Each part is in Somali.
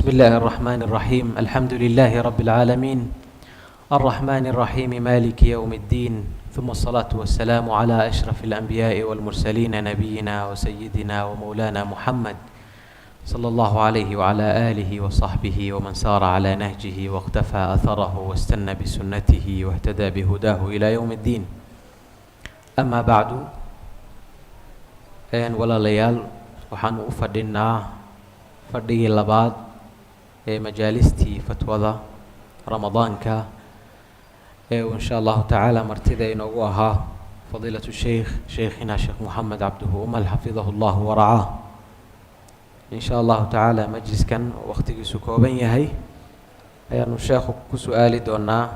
بسم الله الرحمن الرحيم، الحمد لله رب العالمين، الرحمن الرحيم، مالك يوم الدين، ثم الصلاة والسلام على أشرف الأنبياء والمرسلين، نبينا وسيدنا ومولانا محمد صلى الله عليه وعلى آله وصحبه ومن سار على نهجه واقتفى أثره واستنى بسنته واهتدى بهداه إلى يوم الدين. أما بعد، walaalayaal, waxaanu u fadhinaa fadhigii labaad ee majaalistii fatwada Ramadaanka ee uu insha Allahu tacaala martida inoogu ahaa fadiilatu sheikh, sheikhina Sheekh Moxamed Cabduhu Umal, xafidahu Allahu waracaah. In sha Allahu tacaala majliskan oo waqtigiisu kooban yahay ayaanu sheekhu ku su-aali doonaa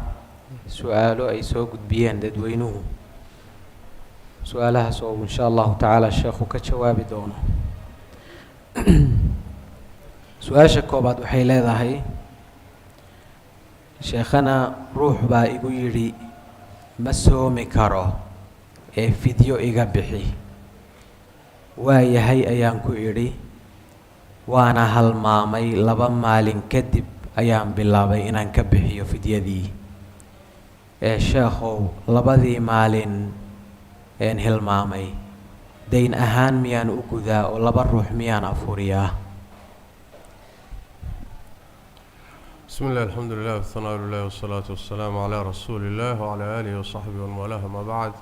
su-aalo ay soo gudbiyeen dadweynuhu, su-aalahaas oo uu insha Allahu tacaala sheekhu ka jawaabi doono. Su-aasha koobaad waxay leedahay: "Sheekhana, ruux baa igu yidhi ma soomi karo ee fidyo iga bixi. Waa yahay ayaan ku idhi, waana halmaamay. 2 maalin kadib ayaan bilaabay inaan ka bixiyo fidyadii. Ee sheekhow, labadii maalin een hilmaamay dayn ahaan miyaan u gudaa oo laba ruux miyaan afuriyaa?" Bismi illah, alxamdu lilah, whanaa lilah, wsalaatu wasalaamu calaa rasuuli illah wcalaa aalihi wasaxbihi waman waalaah, ama bacd.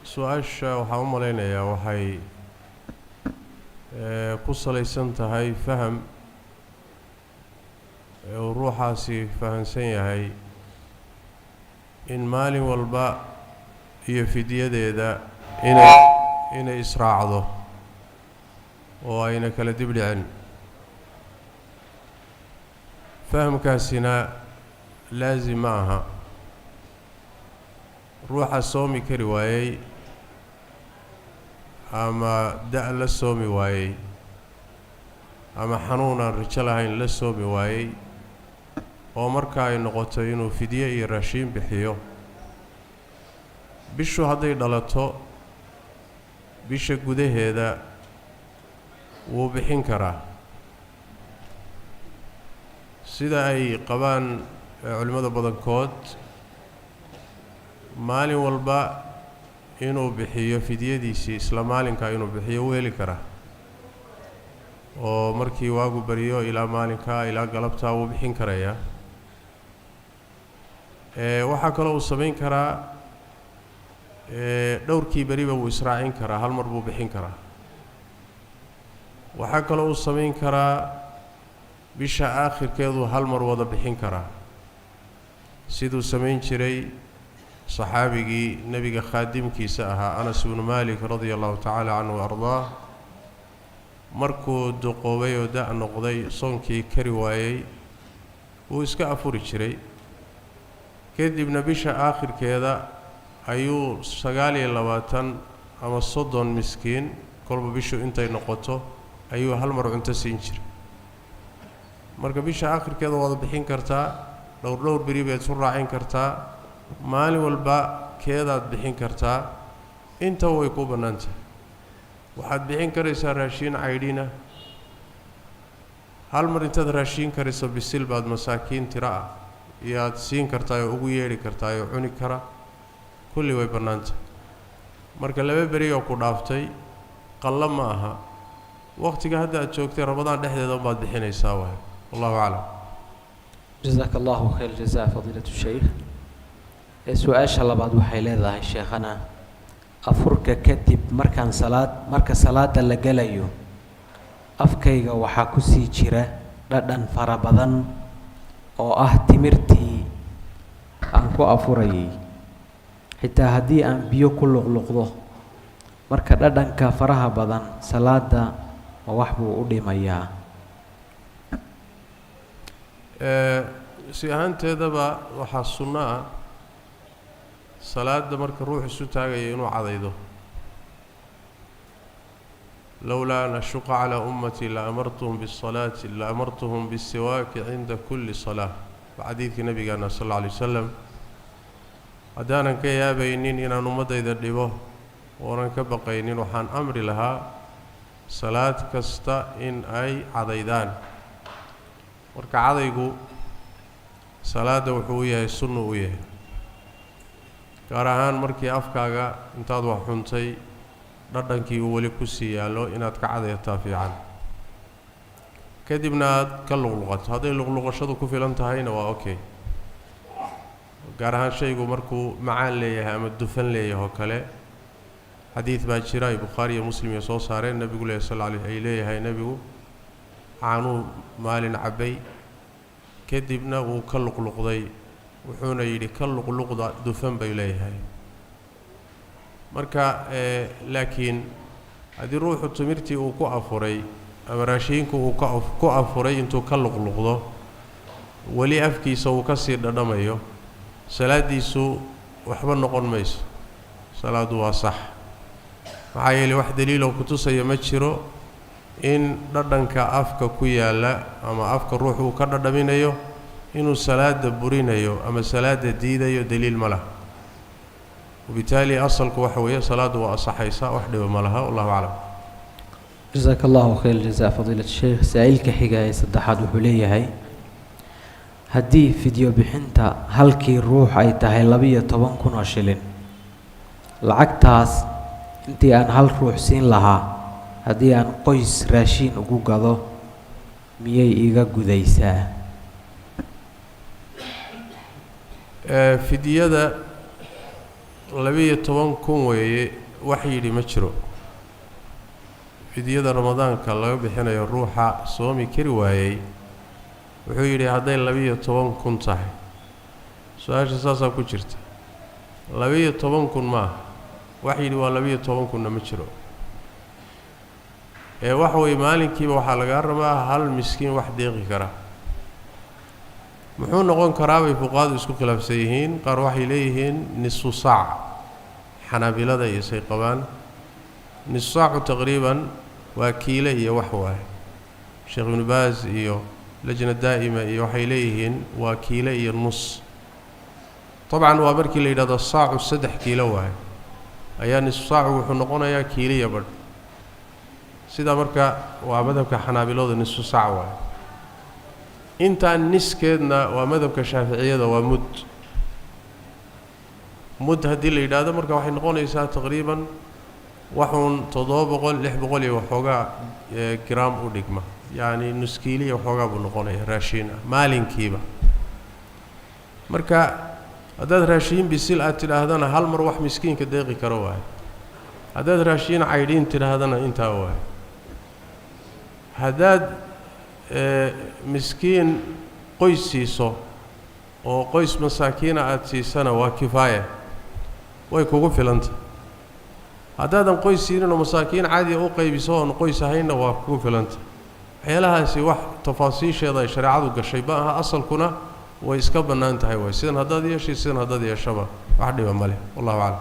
Su-aasha waxaan u malaynayaa waxay ku salaysan tahay faham uu ruuxaasi fahamsan yahay in maalin walba iyo fidyadeeda inay israacdo oo ayna kala dib dhicin. Fahamkaasina laasim ma aha. Ruuxa soomi kari waayey ama da' la soomi waayey ama xanuun aan rajo lahayn la soomi waayey oo marka ay noqoto inuu fidye iyo raashiin bixiyo, bishu hadday dhalato, bisha gudaheeda wuu bixin karaa, sida ay qabaan culimmada badankood. Maalin walba inuu bixiyo fidyadiisii, isla maalinkaa inuu bixiyo wuu heli karaa, oo markii waagu bariyo ilaa maalinkaa ilaa galabtaa wuu bixin karayaa. Waxaa kaloo uu samayn karaa, dhowrkii beriba wuu israacin karaa, hal mar buu bixin karaa. Waxaa kaloo uu samayn karaa, bisha aakhirkeeduu hal mar wada bixin karaa, siduu samayn jiray saxaabigii nebiga khaadimkiisa ahaa, Anas ibnu Malik radia Allahu tacaala canhu wa ardaah. Markuu duqoobay oo da' noqday, soonkii kari waayey, wuu iska afuri jiray. Kadibna bisha aakhirkeeda ayuu 29 ama 30 miskiin, kolba bishu intay noqoto, ayuu hal mar cunto siin jiray. Marka bisha aakhirkeeda waada bixin kartaa, dhowr dhowr beri baad isu raacin kartaa, maalin walba keedaad bixin kartaa, intaba way kuu bannaan tahay. Waxaad bixin karaysaa raashiin caydhina. Hal mar intaad raashiin karayso bisil baad masaakiin tiro ah iyoaad siin kartaa oo ugu yeedhi kartaa oo cuni kara. Kulli way bannaan tahay. Marka laba beri oo ku dhaaftay qallo ma aha. Waqtiga hadda aad joogtay, Ramadaan dhexdeeda unbaad bixinaysaa waay. Wallahu aclam. Jazaaka Allahu khayr jazaa, fadiilatu sheikh. Ee su-aasha labaad waxay leedahay: "Sheekhana, afurka kadib markaan salaad marka salaada la gelayo, afkayga waxaa kusii jira dhadhan fara badan oo ah timirtii aan ku afurayay, xitaa haddii aan biyo ku luqluqdo. Marka dhadhanka faraha badan salaada ma wax buu u dhimayaa?" Si ahaanteedaba waxaa sunno ah salaadda marka ruux isu taagaya inuu cadaydo. Lowlaa an ashuqa calaa ummatii la amartuhum bisalaati la amartuhum bisiwaaki cinda kulli salaa, waa xadiidkii nabigeena sal alla alay wasalam. Haddaanan ka yaabaynin inaan ummaddayda dhibo, Oonan ka baqaynin, waxaan amri lahaa salaad kasta in ay cadaydaan. Marka cadaygu salaadda wuxuu u yahay sunnu u yahay, gaar ahaan markii afkaaga intaad wax cuntay dhadhankii uu weli ku sii yaallo, inaad ka cadayataa fiican, kadibna aad ka luqluqato. Hadday luqluqashadu ku filan tahayna waa okay, gaar ahaan shaygu markuu macaan leeyahay ama dufan leeyahay oo kale. Xadiid baa jira ay Bukhaari iyo Muslim iyo soo saareen, nebigu leeyahy sal alay ay leeyahay nebigu caanuu maalin cabbay, kadibna wuu ka luqluqday, wuxuuna yidhi: "Ka luqluqda, dufan bay leeyahay." Marka laakiin haddii ruuxu timirtii uu ku afuray ama raashiinku uu ku afuray intuu ka luqluqdo weli afkiisa uu ka sii dhadhamayo, salaaddiisu waxba noqon mayso, salaaddu waa sax. Maxaa yeelay wax daliiloo kutusaya ma jiro in dhadhanka afka ku yaalla ama afka ruux uu ka dhadhaminayo inuu salaada burinayo ama salaada diidayo, daliil ma laha. Wabitaali asalku waxa weeye salaaddu waa asaxaysa, wax dhiba ma laha. Wallahu aclam. Jasaaka Allahu khayr jazaa, fadiilat sheikh. Saa-iilka xiga ee saddexaad wuxuu leeyahay: haddii fidyo bixinta halkii ruux ay tahay 12,000 oo shilin, lacagtaas intii aan hal ruux siin lahaa haddii aan qoys raashiin ugu gado, miyay iga gudaysaa? Fidyada 12,000 weeye wax yidhi ma jiro. Fidyada Ramadaanka laga bixinayo ruuxa soomi kari waayey, wuxuu yidhi hadday 12,000 tahay. Su-aasha saasaa ku jirta. 12,000 maaha wax yidhi waa 12,000-na ma jiro. Ee waxa weeye maalinkiiba waxaa lagaa rabaa hal miskiin wax deeqi kara. Muxuu noqon karaa bay fuqahadu isku khilaafsan yihiin. Qaar waxay leeyihiin nisfu saac, Xanaabilada iyo say qabaan nisfu saacu taqriiban waa kiile iyo wax waaye. Sheekh Ibnu Baas iyo Lajna Daa'ima iyo waxay leeyihiin waa kiile iyo nus. Dabcan waa markii la yidhahdo saacu 3 kiilo waaye, ayaa nisfu saacu wuxuu noqonayaa kiile iyo badh. Sidaa marka waa madhabka Xanaabiladu, nisfu saac waaye. Intaan niskeedna waa madhabka Shaaficiyada, waa mud. Mud haddii la yidhaahdo marka waxay noqonaysaa taqriiban waxuun 700, 600 iyo waxoogaa gram u dhigma, yacni nuskiiliya waxoogaa buu noqonaya raashiin ah maalinkiiba. Marka haddaad raashiin bisil aad tidhaahdana hal mar wax miskiinka deeqi karo waaye, haddaad raashiin caydhiin tidhaahdana intaa waaye, haddaad miskiin qoys siiso oo qoys masaakiina aada siisana waa kifaaya, way kugu filanta. Haddaadan qoys siinin oo masaakiin caadiya u qaybiso oon qoys ahaynna, waa kugu filanta. Waxyaalahaasi wax tafaasiisheeda ay shareecadu gashay ma aha, asalkuna way iska bannaan tahay waay. Sidan haddaad yeeshay, sidan haddaad yeeshaba, wax dhiba ma leh. Wallahu aclam.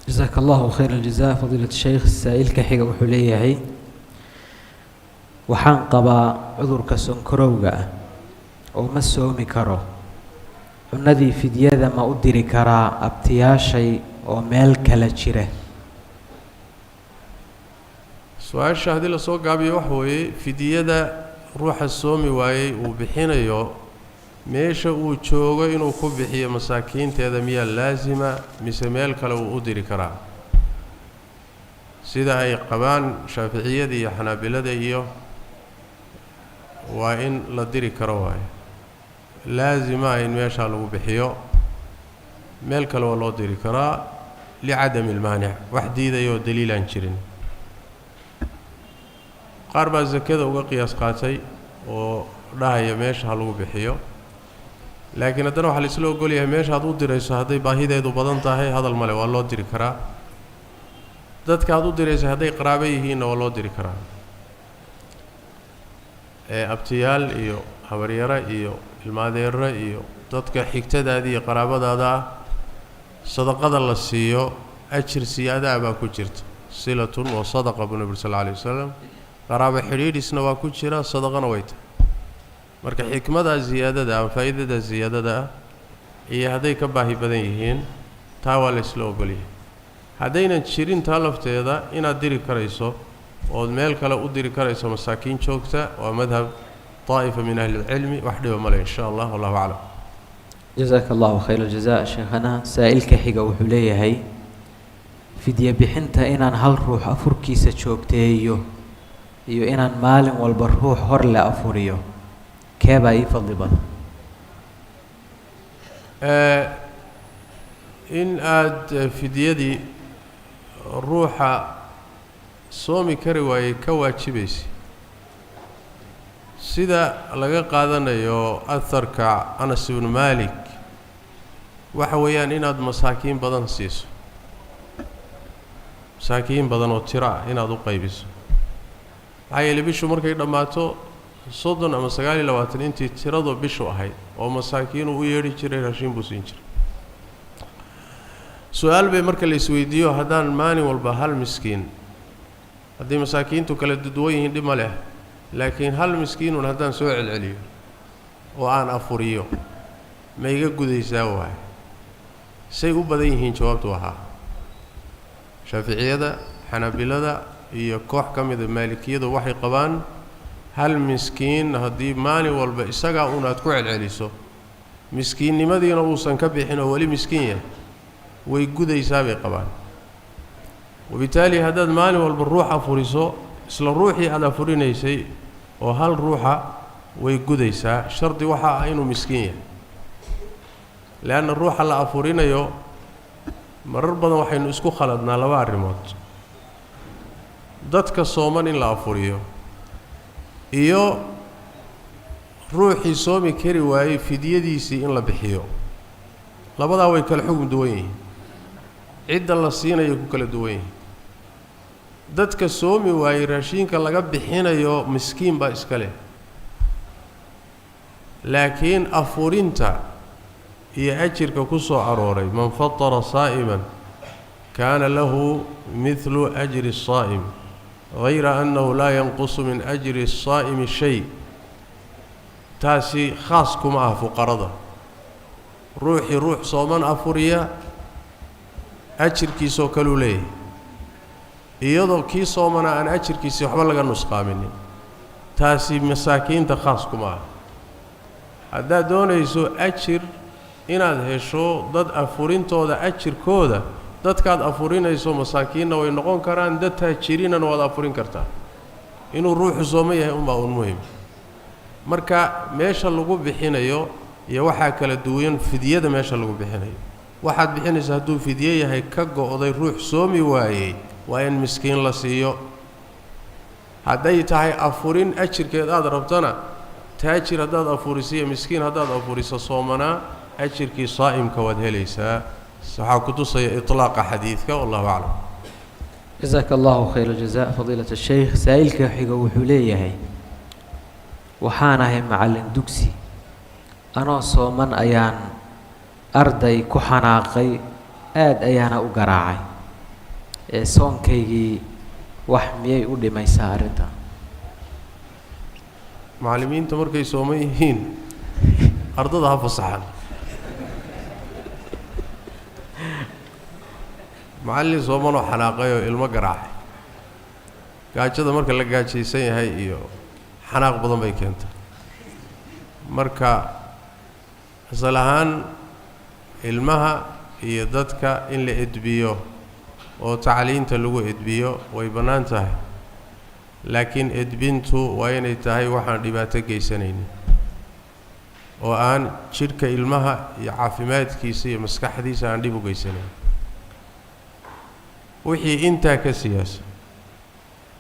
Jasaaka Allahu khayr aljazaa, fadiilat sheikh. Saa-iilka xiga wuxuu leeyahay: waxaan qabaa cudurka sonkorowga ah oo ma soomi karo, cunadii fidyada ma u diri karaa abtiyaashay oo meel kala jira? Su-aasha haddii lasoo gaabiyo waxa weeye fidyada ruuxa soomi waayey uu bixinayo, meesha uu joogo inuu ku bixiyo masaakiinteeda miyaa laasima mise meel kale uu u diri karaa? Sida ay qabaan Shaaficiyada iyo Xanaabilada iyo waa in la diri karo waayo, laasima in meeshaa lagu bixiyo, meel kale waa loo diri karaa licadami ilmaanic, wax diidayoo daliilaan jirin. Qaar baa sakada uga qiyaas qaatay oo dhahaya meesha ha lagu bixiyo, laakiin haddana waxaa la isla ogol yahay meesha aad u dirayso hadday baahideedu badan tahay, hadal male, waa loo diri karaa. Dadka aad u dirayso hadday qaraabo yihiinna waa loo diri karaa, ee abtiyaal iyo habaryaro iyo ilmaadeero iyo dadka xigtadaada iyo qaraabadaada ah. Sadaqada la siiyo ajir siyaada ah baa ku jirta, silatun wa sadaqa buu nabi sal alla alay wasalam. Qaraabo xidhiidhisna waa ku jira, sadaqana way tahay. Marka xikmadaa ziyaadada ama faa'iidada ziyaadada ah iyo hadday ka baahi badan yihiin, taa waa la isla ogolyahay. Haddaynan jirin taa lafteeda inaad diri karayso ood meel kale u diri karayso masaakiin joogta, waa madhab طaa'ifa min ahli اlcilmi, wax dhiba male in sha Allah, wallahu aclam. Jazaaka Allahu khayr aljaza, sheekhana. Saa-ilka xiga wuxuu leeyahay: fidye bixinta inaan hal ruux afurkiisa joogteeyo iyo inaan maalin walba ruux hor le afuriyo, keebaa ii fadli badan? In aada fidyadii ruuxa soomi kari waayey ka waajibaysa, sida laga qaadanayo aharka Anas ibnu Malik, waxa weeyaan inaad masaakiin badan siiso, masaakiin badan oo tiro ah inaad u qaybiso. Maxaa yeelay, bishu markay dhammaato 30 ama 29 intii tiradu bishu ahayd oo masaakiinuu u yeedhi jiray, raashin buu siin jiray. Su-aal bay marka la isweydiiyo: haddaan maalin walba hal miskiin, haddii masaakiintu kala duduwan yihiin dhib ma leh, laakiin hal miskiinun haddaan soo celceliyo oo aan afuriyo, ma iga gudaysaa? Waay say u badan yihiin, jawaabtu ahaa Shaaficiyada, Xanaabilada iyo koox ka mida Maalikiyadu waxay qabaan hal miskiin haddii maalin walba isagaa uun aad ku celceliso, miskiinnimadiina uusan ka bixin oo weli miskiin yahay, way gudaysaa bay qabaan. Wabitaali haddaad maalin walba ruux afuriso, isla ruuxii aad afurinaysay oo hal ruuxa, way gudaysaa. Shardi waxaa ah inuu miskiin yahay, leanna ruuxa la afurinayo, marar badan waxaynu isku khaladnaa laba arrimood: dadka sooman in la afuriyo iyo ruuxii soomi kari waayey fidyadiisii in la bixiyo. Labadaa way kala xugum duwan yihiin, cidda la siinayo ku kala duwan yihiin. Dadka soomi waayey raashiinka laga bixinayo miskiin baa iska leh, laakiin afurinta iyo ajirka ku soo arooray, man fatara saa'iman kaana lahu midlu ajri الsaa'im hayra annahu laa yanqusu min ajri الsaa'imi shay, taasi khaas kuma ah fuqarada. Ruuxii ruux sooman afuriya ajirkiisoo kaluu leeyahay, iyadoo kii soomana aan ajirkiisii waxba laga nusqaaminin. Taasi masaakiinta khaas kuma ah. Haddaad doonayso ajir inaad hesho, dad afurintooda ajirkooda, dadkaad afurinayso masaakiinna way noqon karaan, dad taajiriinana waad afurin kartaa. Inuu ruuxu sooman yahay unbaa uun muhim. Marka meesha lagu bixinayo iyo waxaa kala duwan fidyada meesha lagu bixinayo. Waxaad bixinaysa hadduu fidye yahay ka go'day ruux soomi waayey, waa in miskiin la siiyo. Hadday tahay afurin ajirkeed aada rabtana, taajir haddaad afuriso iyo miskiin haddaad afuriso soomanaa, ajirkii saa'imka waad helaysaa. Waxaa ku tusaya iطlaaqa xadiidka, wallahu aclam. Jazaaka Allahu khayr aljaza, fadiilat asheykh. Saa-iilka xiga wuxuu leeyahay: waxaan ahay macallin dugsi, anoo sooman ayaan arday ku xanaaqay, aad ayaana u garaacay, ee soonkaygii wax miyay u dhimaysaa arrinta? Macallimiinta markay sooman yihiin ardada ha fasaxan. Macallin soomanoo xanaaqay oo ilmo garaacay, gaajada marka la gaajaysan yahay iyo xanaaq badan bay keentaa. Marka asal ahaan ilmaha iyo dadka in la edbiyo oo tacliinta lagu edbiyo way bannaan tahay, laakiin edbintu waa inay tahay waxaan dhibaato geysanaynin oo aan jidhka ilmaha iyo caafimaadkiisa iyo maskaxdiisa aan dhib u geysanayn. Wixii intaa ka siyaasa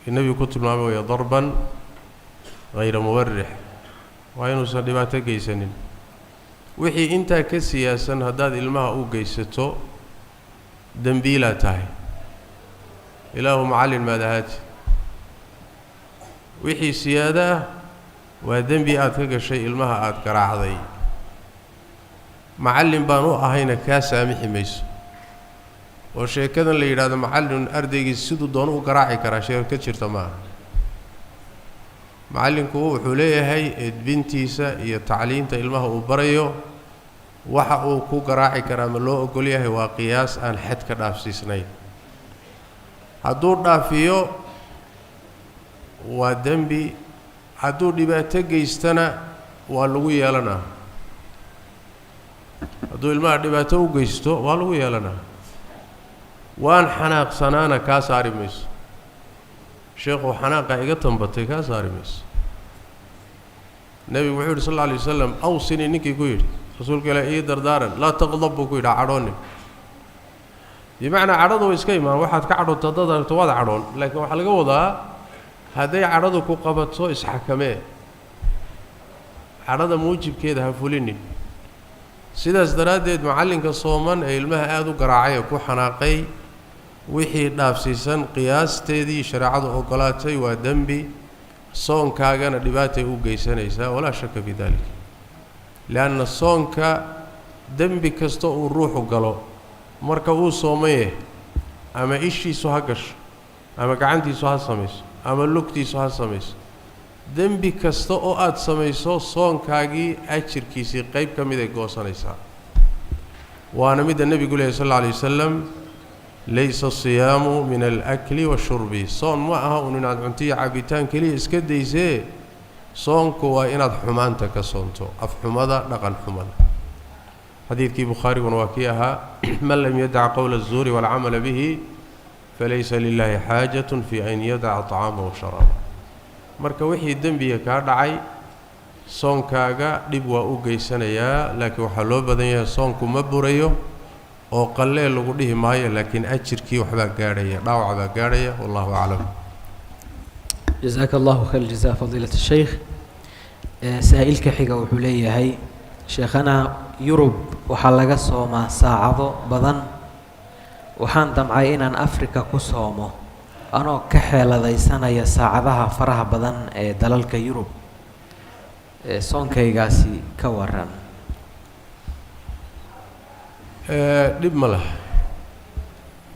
nebigu ku tilmaamay waya darban hayra mubarix, waa inuusan dhibaato geysanin. Wixii intaa ka siyaasan haddaad ilmaha u geysato, dembiilaa tahay, ilaahu macallin maad ahaati. Wixii siyaado ah waa dembi aad ka gashay ilmaha aada garaacday. Macallin baan u ahayna kaa saamixi mayso, oo sheekadan la yidhaahdo macallin ardaygiis siduu doono u garaaci karaa sheeko ka jirta maaha. Macallinku wuxuu leeyahay edbintiisa iyo tacliinta ilmaha uu barayo. Waxa uu ku garaaci karaa ma loo ogol yahay waa qiyaas aan xad ka dhaafsiisnayn. Hadduu dhaafiyo waa dembi, hadduu dhibaato geystana waa lagu yeelanaa. Hadduu ilmaha dhibaato u geysto waa lagu yeelanaa. Waan xanaaqsanaana kaa saari mayso, sheekhu xanaaqa iga tambatay kaa saari mayso. Nebigu wuxuu yidhi sal alla alay wasalam, awsinii ninkii ku yidhi rasuulka ilaah ii dardaaran, laa taqdab buu ku yidhi, ha cadhoonin. Bimacnaa cadhadu way iska imaan, waxaad ka cadhoonto haddaad aragto waad cadhoon, laakiin waxaa laga wadaa hadday cadhadu ku qabato isxakamee, cadhada muujibkeeda ha fulinin. Sidaas daraaddeed macallinka sooman ee ilmaha aada u garaacay ee ku xanaaqay wixii dhaafsiisan qiyaasteedii shareecadu oggolaatay waa dembi, soonkaagana dhibaatay u geysanaysaa, walaa shaka fii dalik. Lianna soonka dembi kasta uu ruuxu galo marka uu sooman yahay, ama ishiisu ha gasho, ama gacantiisu ha samayso, ama lugtiisu ha samayso, dembi kasta oo aada samayso soonkaagii ajirkiisii qayb ka mid ay goosanaysaa. Waana midda nebigu lehy sal alla alay wasalam, laysa asiyaamu min alakli washurbi. Soon ma aha un inaad cunto iyo cabitaan keliya iska daysee, soonku waa inaad xumaanta ka soonto, afxumada, dhaqan xumada. Xadiidkii bukhaariguna waa kii ahaa, man lam yadac qowla الzuuri wاlcamala bihi falaysa lilahi xaajat fi an yadaca طacaamahu sharaaba. Marka wixii dembiga kaa dhacay soonkaaga dhib waa u geysanayaa, laakiin waxaa loo badan yahay soonku ma burayo oo qallee lagu dhihi maayo, laakiin ajirkii waxbaa gaadhaya, dhaawac baa gaadhaya. Wallahu aclam. Jazaaka allahu khayr jazaa fadiilat sheikh. Saa'ilka xiga wuxuu leeyahay, sheekhana, Yurub waxaa laga soomaa saacado badan, waxaan damcay inaan Afrika ku soomo anoo ka xeeladaysanaya saacadaha faraha badan ee dalalka Yurub, soonkaygaasi ka waran? Dhib ma laha.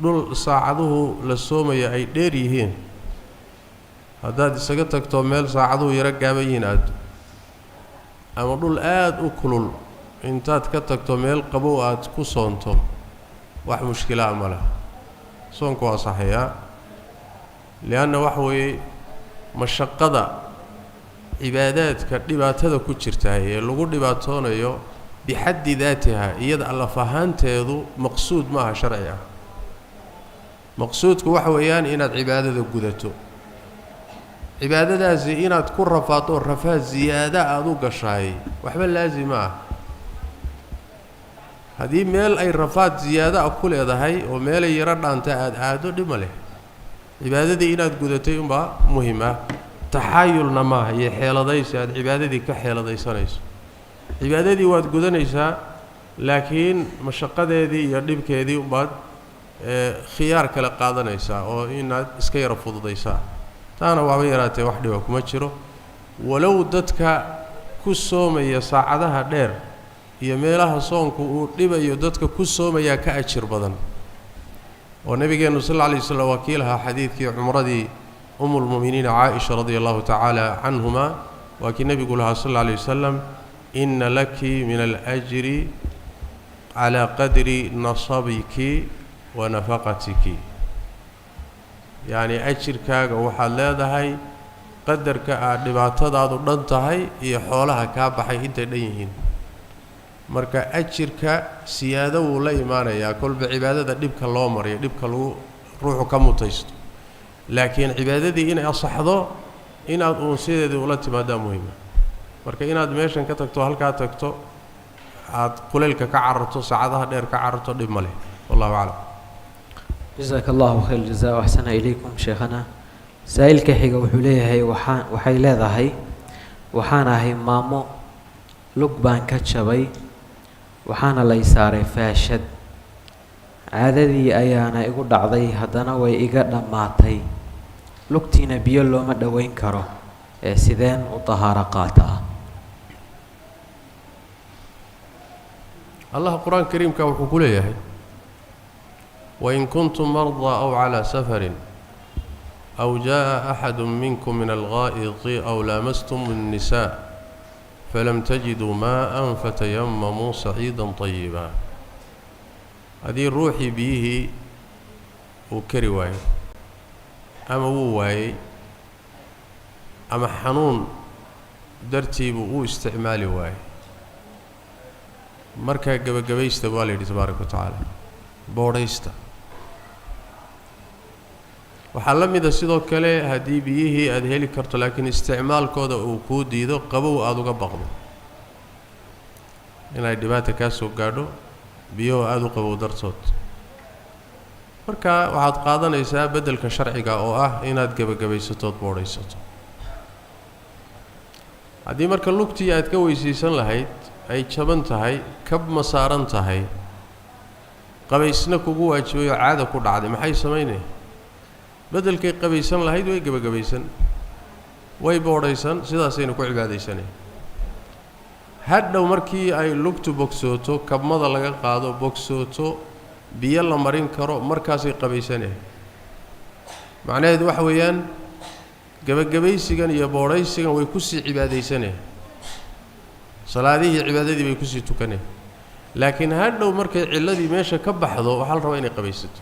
Dhul saacaduhu la soomaya ay dheer yihiin haddaad isaga tagto, meel saacaduhu yaro gaaban yihiin aado, ama dhul aada u kulul intaad ka tagto meel qabow aad ku soonto, wax mushkilaa ma laha, soonku waa saxayaa. Lianna waxa weeye mashaqada cibaadaadka dhibaatada ku jirtaay ee lagu dhibaatoonayo bixaddi daatiha, iyada allaf ahaanteedu maqsuud maaha sharci ah. Maqsuudku waxa weeyaan inaad cibaadada gudato. Cibaadadaasi inaad ku rafaado, rafaad ziyaada aada u gashaay, waxba laasima ah. Haddii meel ay rafaad ziyaado ah ku leedahay oo meelay yaro dhaanta aada aado, dhib ma leh. Cibaadadii inaad gudatay unbaa muhim ah. Taxaayulna maaha iyo xeeladaysi aada cibaadadii ka xeeladaysanayso. Cibaadadii waad gudanaysaa, laakiin mashaqadeedii iyo dhibkeedii unbaad khiyaar kale qaadanaysaa oo inaad iska yaro fududaysaa. Taana waaba yaraatee wax dhiba kuma jiro. Walow dadka ku soomaya saacadaha dheer iyo meelaha soonku uu dhibayo, dadka ku soomayaa ka ajir badan, oo nabigeennu sal alla alay waslam waa kii lahaa xadiidkii cumradii umulmu'miniina Caaisha radia allahu tacaala canhuma, waa kii nebigu lahaa sal alla alay wasalam, ina laki min alajri calaa qadri nasabiki wa nafaqatiki. Yacni ajirkaaga waxaad leedahay qadarka aad dhibaatadaadu dhan tahay iyo xoolaha kaa baxay intay dhan yihiin. Marka ajirka siyaado wuu la imaanayaa kolba cibaadada dhibka loo mariyo, dhibka lagu ruuxu ka mutaysto, laakiin cibaadadii inay asaxdo inaad uun sideedii ula timaadaa muhima. Marka inaad meeshan ka tagto, halkaa tagto, aad kuleylka ka cararto, saacadaha dheer ka cararto, dhib ma leh. Wallahu aclam. Jazaaka allahu khayr jazaa axsana ilaykum sheekhana. Saa'ilka xiga wuxuu leeyahay, waxaan waxay leedahay, waxaan ahay maamo, lug baan ka jabay, waxaana lay saaray faashad, caadadii ayaana igu dhacday, haddana way iga dhammaatay, lugtiina biyo looma dhoweyn karo, ee sideen u tahaaro qaataa? Allah qur-aanka kariimka wuxuu ku leeyahay, wain kuntum mardaa aw calaa safarin aw jaaءa axadu minkum min alghaa'iti aw laamastum الnisaa falam tajiduu maءa fatayamamuu saciida طayiba. Haddii ruuxii biyihii uu kari waayo Ama wuu waayey, ama xanuun dartiibuu u isticmaali waayey. Markaa gebagabaysta baa la yidhi tabaaraka wa tacaala, boodhaysta. Waxaa la mida sidoo kale haddii biyihii aada heli karto laakiin isticmaalkooda uu kuu diido, qabow aada uga baqdo inay dhibaata kaa soo gaadho biyahoo aada u qabow dartood, marka waxaad qaadanaysaa beddelka sharciga oo ah inaad gebagabaysatood boodhaysato. Haddii marka lugtii aad ka weysaysan lahayd ay jaban tahay, kab ma saaran tahay, qabaysna kugu waajibay oo caada ku dhacday, maxay samaynaya? Beddelkay qabaysan lahayd way gebagabaysan, way boodhaysan, sidaasayna ku cibaadaysanaya. Hadhow markii ay lugtu bogsooto, kabmada laga qaado, bogsooto, biyo la marin karo, markaasay qabaysanaya. Macnaheedu waxa weeyaan gebagabaysigan iyo boodhaysigan way kusii cibaadaysanaya, salaadihii cibaadadii bay kusii tukanaya. Laakiin hadhow markay cilladii meesha ka baxdo, waxaa la rabaa inay qabaysato.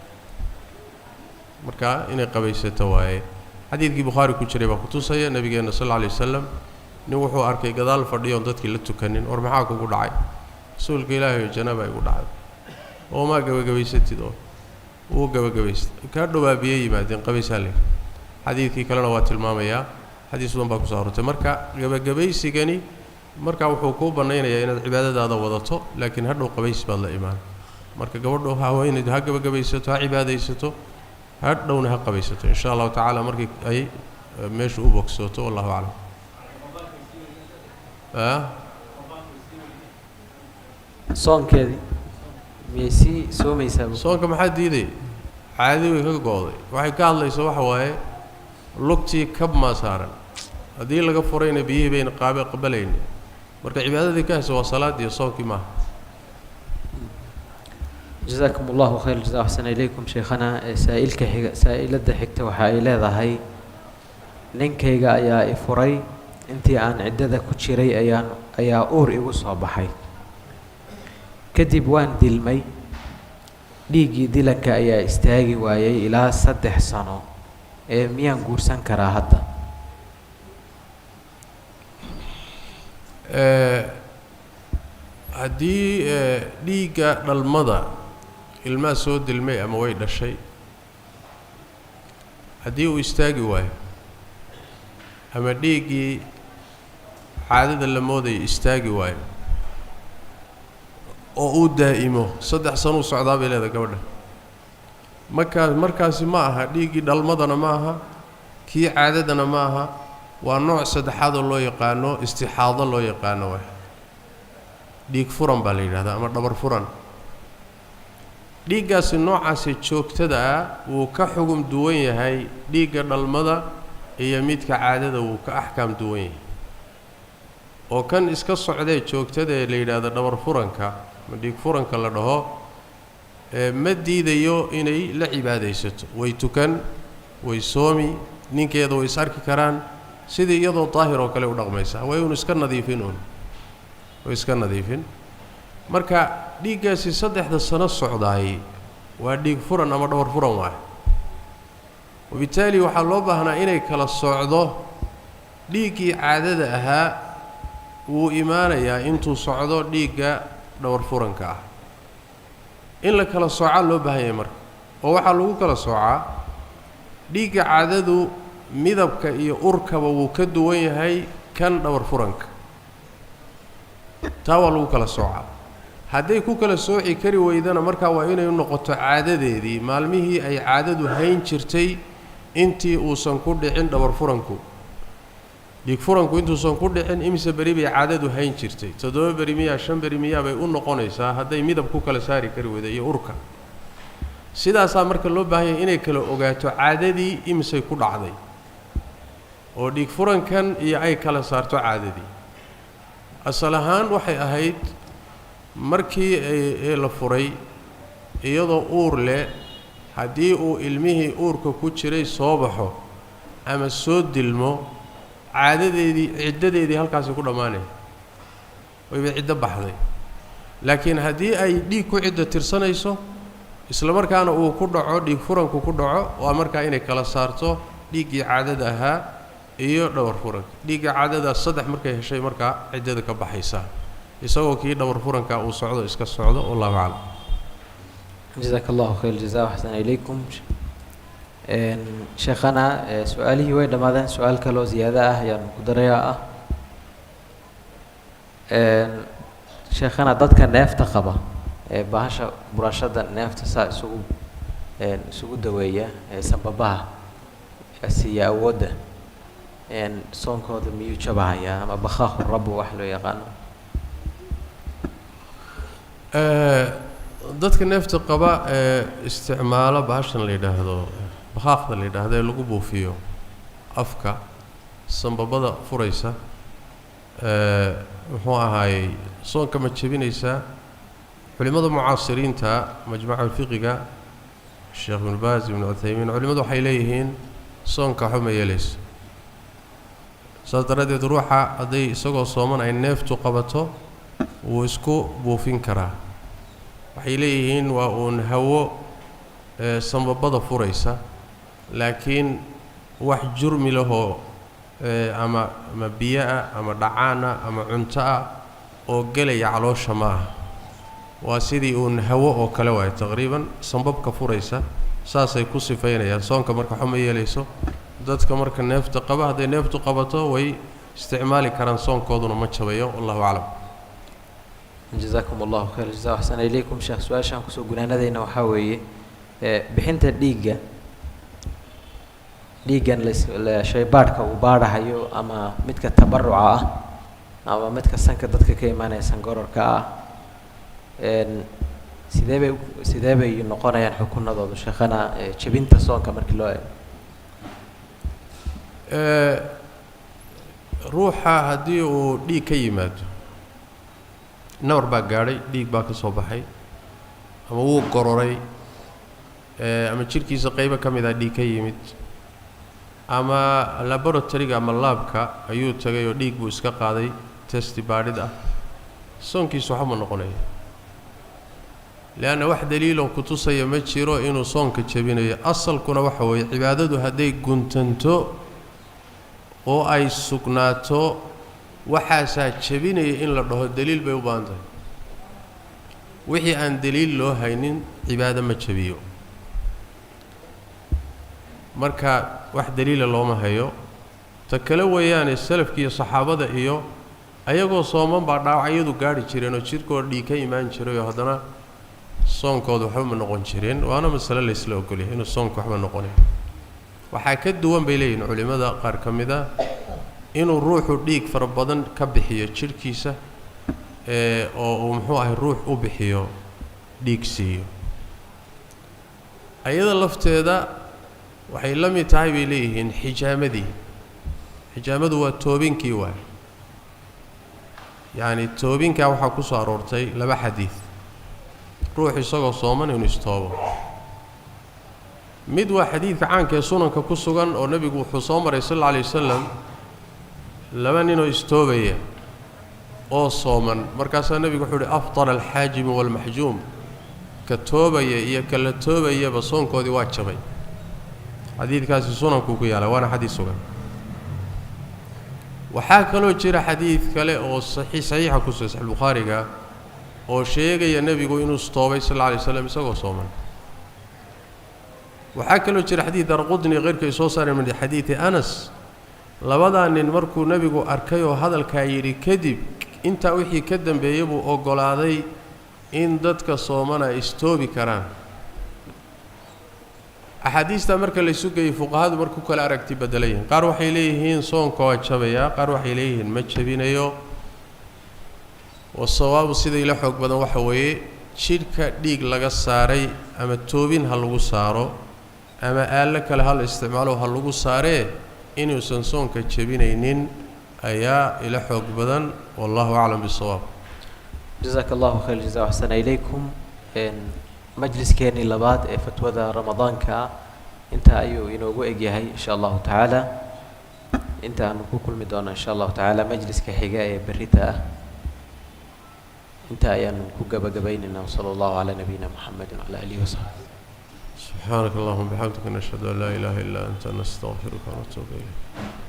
Markaa inay qabaysato waaye. Xadiidkii Bukhaari ku jiray baa kutusaya. Nabigeenna sal alla alay wasalam nin wuxuu arkay gadaal fadhiyoon dadkii la tukanin. War, maxaa kugu dhacay? Rasuulka Ilaahay, janaaba igu dhacday. Oo maa gebagabaysatid? Oo wuu gebagabaystay. Kaa dhowaa biyo yimaadeen, qabaysaa la yidhi. Xadiidkii kalena waa tilmaamayaa, xadiis badan baa kusoo arortay. Marka gebagabaysigani marka wuxuu kuu bannaynayaa inaad cibaadadaada wadato, laakiin hadhow qabays baad la imaan. Marka gabadhu haweenaydu ha gebagabaysato, ha cibaadaysato, hadhowna ha qabaysato insha Allahu tacaala markii ay meeshu u bogsooto. Wallahu aclam. Soonkeedii miyay sii soomaysaa? Soonka maxaa diiday? Caadi way ka go'day. Waxay ka hadlayso waxa waaye lugtii kab maa saaran, haddii laga furayna biyihii bayna qaabe qabalayni. Marka cibaadadii ka hayso waa salaad iyo soonkii maaha. Jasaakum Allahu khayr jazaa, axsana ilaykum sheekhana. Saa'ilka xiga, saa'ilada xigta waxa ay leedahay: ninkayga ayaa i furay, intii aan ciddada ku jiray ayaan ayaa uur igu soo baxay, kadib waan dilmay, dhiiggii dilanka ayaa istaagi waayay ilaa 3 sano, ee miyaan guursan karaa hadda? Haddii dhiigga dhalmada ilmaha soo dilmay ama way dhashay, haddii uu istaagi waayo ama dhiiggii caadada la moodaya istaagi waayo oo uu daa'imo, 3 sanuu socdaa bay leedahay gabadha. Markaa markaasi ma aha dhiiggii dhalmadana, ma aha kii caadadana, ma aha, waa nooc saddexaad oo loo yaqaano istixaado loo yaqaano. Waay dhiig furan baa la yidhahdaa ama dhabar furan. Dhiiggaasi noocaasi joogtada ah wuu ka xugum duwan yahay dhiigga dhalmada iyo midka caadada, wuu ka axkaam duwan yahay. Oo kan iska socdee joogtada ee la yidhaahdo dhabar furanka ama dhiig furanka la dhaho, ee ma diidayo inay la cibaadaysato. Way tukan, way soomi, ninkeeda way is arki karaan, sidii iyadoo daahir oo kale u dhaqmaysa. Way uun iska nadiifin uun, way iska nadiifin. Marka dhiiggaasi 3da sano socdaay waa dhiig furan ama dhabar furan waay. Wabitaali waxaa loo baahnaa inay kala socdo. Dhiiggii caadada ahaa wuu imaanayaa intuu socdo dhiigga dhabar furanka ah. In la kala soocaa loo baahan yahay marka, oo waxaa lagu kala soocaa dhiigga caadadu midabka iyo urkaba wuu ka duwan yahay kan dhabar furanka. Taa waa lagu kala soocaa. Hadday ku kala sooci kari weydana, markaa waa inay noqoto caadadeedii, maalmihii ay caadadu hayn jirtay intii uusan ku dhicin dhabar furanku, dhiig furanku intuusan ku dhicin, imise beri bay caadadu hayn jirtay? 7 beri miyaa, 5 beri miyaa bay u noqonaysaa hadday midab ku kala saari kari weyda iyo urka? Sidaasaa marka loo baahan yahay inay kala ogaato caadadii imisay ku dhacday oo dhiig furankan iyo ay kala saarto caadadii. Asal ahaan waxay ahayd markii ee la furay iyadoo uur leh, haddii uu ilmihii uurka ku jiray soo baxo ama soo dilmo, caadadeedii ciddadeedii halkaasi ku dhammaanaya, wayba ciddo baxday. Laakiin haddii ay dhiig ku ciddo tirsanayso, isla markaana uu ku dhaco dhiig furanku ku dhaco, waa markaa inay kala saarto. Dhiiggii caadada ahaa iyo dhawar furanka. Dhiigga caadada 3 markay heshay markaa ciddada ka baxaysaa, isagoo kii dhawar furanka uu socdo iska socdo. Wallahu aclam. Jazaaka Allahu khayr jazaa, axsana ilaykum sheekhana. Su-aalihii way dhammaadeen. Su-aal kaloo ziyaado ah ayaan ku darayaa ah, sheekhana, dadka neefta qaba ee bahasha burashada neefta saa isugu daweeya ee sambabaha siiya awoodda, soonkooda miyuu jabahayaa, ama bakhaakhu rabu wax loo yaqaano? Dadka neefta qaba ee isticmaalo bahashan la yidhaahdo bakhaaqda la yidhaahdo ee lagu buufiyo afka sambabada furaysa, muxuu ahaayey, soonka ma jebinaysaa? Culimmada mucaasiriinta, majmaca fiqiga, Sheekh Ibnu Baaz, Ibnu Cuthaymiin, culimmadu waxay leeyihiin soonka waxba ma yeelayso. Saas daraaddeed ruuxa hadday isagoo sooman ay neeftu qabato, wuu isku buufin karaa. Waxay leeyihiin waa uun hawo sambabada furaysa, laakiin wax jurmi lahoo ama biyo-ah ama dhacaana ama cunto ah oo gelaya caloosha ma aha. Waa sidii uun hawo oo kale waayo, taqriiban sambabka furaysa, saasay ku sifaynayaan. Soonka marka waxba ma yeelayso. Dadka marka neefta qaba, hadday neeftu qabato, way isticmaali karaan, soonkooduna ma jabayo. Wallahu aclam. Jazaakum Allahu khayr jazaa, axsana ilaykum sheekh. Su-aashaan kusoo gunaanadayna waxaa weeye bixinta dhiigga, dhiiggan shaybaadhka uu baadhahayo, ama midka tabaruca ah ama midka sanka dadka ka imaanaya sangororka ah, sidee bay noqonayaan xukunadoodu, sheekhana, jebinta soonka markii loo eego? Ruuxa haddii uu dhiig ka yimaado, nabar baa gaadhay, dhiig baa ka soo baxay, ama wuu gororay, ama jidhkiisa qaybo ka mid ah dhiig ka yimid, ama laboratoryga ama laabka ayuu tagay oo dhiig buu iska qaaday testi baadhid ah, soonkiisu waxba ma noqonaya, leanna wax daliiloo ku tusaya ma jiro inuu soonka jebinayo. Asalkuna waxa weeye cibaadadu hadday guntanto oo ay sugnaato, waxaasaa jebinaya in la dhaho daliil bay u baahan tahay. Wixii aan daliil loo haynin cibaado ma jebiyo. Marka wax daliila looma hayo. Ta kale weeyaane, salafki iyo saxaabada iyo ayagoo sooman baa dhaawacyadu gaadhi jireen oo jidhkooda dhiig ka imaan jiray, oo haddana soonkooda waxba ma noqon jireen. Waana masale laysla ogolyahay inuu soonku waxba noqonayo. Waxaa ka duwan bay leeyihin culimmada qaar ka mid a inuu ruuxu dhiig fara badan ka bixiyo jidhkiisa, oo uu muxuu ahay ruux u bixiyo, dhiig siiyo. Ayada lafteeda waxay la mid tahay bay leeyihiin xijaamadii. Xijaamadu waa toobinkii waay. Yacni toobinkaa waxaa ku soo aroortay 2 xadiid, ruux isagoo sooman inuu istoobo. Mid waa xadiidka caanka ee sunanka ku sugan, oo nebigu wuxuu soo maray sal alla alay wasalam 2 ninoo istoobaya oo sooman. Markaasaa nebigu wuxuu uhi: "Aftara alxaajimu waalmaxjuum." Ka toobaya iyo ka la toobayaba soonkoodii waa jabay. Xadiidkaasi sunankuu ku yaala, waana xadiis sugan. Waxaa kaloo jira xadiid kale oo saxiixa ku sugan, saxiix Bukhaariga, oo sheegaya nebigu inuu istoobay sal alla alay waslam isagoo sooman. Waxaa kaloo jira xadiid Darqudni keyrka ay soo saareen min xadiidi Anas. Labadaa nin markuu nebigu arkay oo hadalkaa yidhi kadib, intaa wixii ka dambeeyey buu oggolaaday in dadka soomana ay istoobi karaan. Axaadiistaa marka laysu geeyey, fuqahadu marka ku kala aragti bedela yihiin. Qaar waxay leeyihiin soonka waa jabayaa, qaar waxay leeyihiin ma jabinayo. Wasawaabu, sida ila xoog badan, waxa weeye jidhka dhiig laga saaray, ama toobin ha lagu saaro ama aallo kale ha la isticmaalo ha lagu saaree, inuusan soonka jebinaynin ayaa ila xoog badan. Wallahu aclam bisawaab. Jazaaka Allahu khayr jazaa, axsana ilaykum. Majliskeenii labaad ee fatwada Ramadaanka ah intaa ayuu inoogu egyahay insha Allahu tacaala. Inta aanu ku kulmi doono insha Allahu tacaala majliska xiga ee berrita ah, inta ayaanu ku gabagabaynaynaa. Wsala Allahu calaa nabiyina Muxamedi wcala alihi wasaxbi. Subxaanaka allahuma bixamdika, nashhadu an laa ilaaha illaa anta, nastaqfiruka wanatuubu ilayk.